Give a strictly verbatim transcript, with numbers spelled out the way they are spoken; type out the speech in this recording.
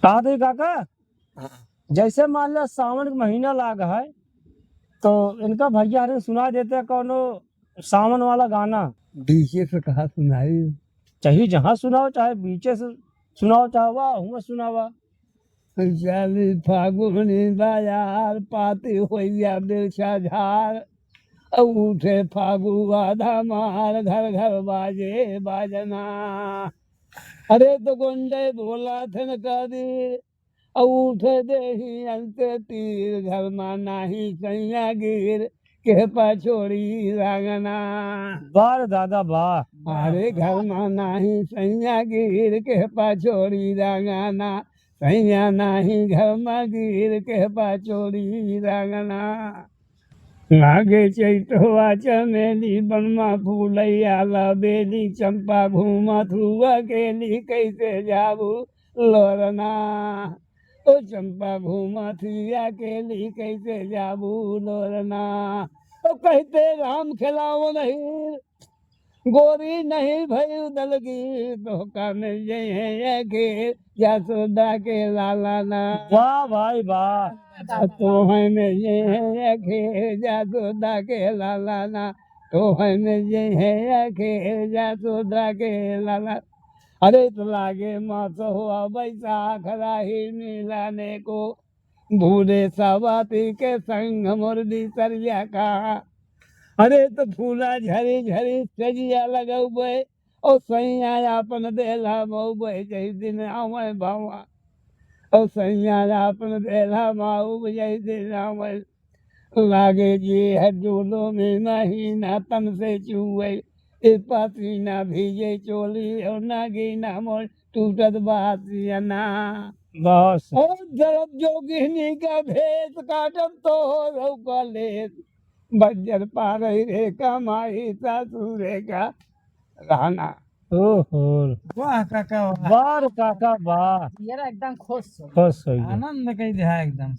कहा थे काका, हाँ। जैसे मान लो सावन के महीना लाग है, तो इनका भैया हरे सुना देते कौनो सावन वाला गाना। बीचे से कहा सुनाई? चाहे जहाँ सुनाओ, चाहे बीचे से सुनाओ, चाहे वाह हुआ सुनावा। चली फागुनी बाजार, पाती होइया बिरछा झार, अब उठे फागुआ धमार, घर घर बाजे बाजना। अरे तो गोंडे बोला थन कदी, अब उठे देही अंते तीर, घर मा नाही सैया गिर, के पा छोड़ी रांगना। वाह रे दादा वाह। अरे घर मा नाही सैया गिर, के पा छोड़ी रांगना, सैया नाही घर मा गिर, के पा छोड़ी रांगना। लागे चैतवा चमेली, बनमा फूलैया ला बेली, चंपा घूमत हुआ केली, कैसे जाबू लोरना। ओ चंपा घूमत हुआ केली, कैसे जाबू लोरना। ओ कहते राम खेलावन हीर, गोरी नहीं भई दलगीर, तोहका मिल जइहे अखीर, जसोदा के लाला ना। वाह भाई वाह। तोहै मिल जइहे अखीर, जसोदा के लाला ना। तोहै मिल जइहे अखीर, जसोदा के लाला। अरे तो लागे मास हुआ बैसाख, राही मिलाने को, भूले सवाती के संग मोर बिसरिया का। अरे तो फूला झरी झरी सजिया लगौबे, ओ सैया आपन देला मौबे, जय दिन आवे बाबा। ओ सैया आपन देला मौबे, जय दिन आवे। लागे जे है डोलो में महीना तन से चुए, ए पसीना भीजे चोली और नागीना मोर टूटत बासिया ना। बहुत सही। ओ जरब जोगिनी का भेष काटब तोहरो कलेस, बज्जर पारई रे कमाई सासुरे का रहना। ओहो। वाह काका वाह। वाह रे काका वाह। यार एकदम खुश हो। खुश हो गया। आनंद कई दिया एकदम।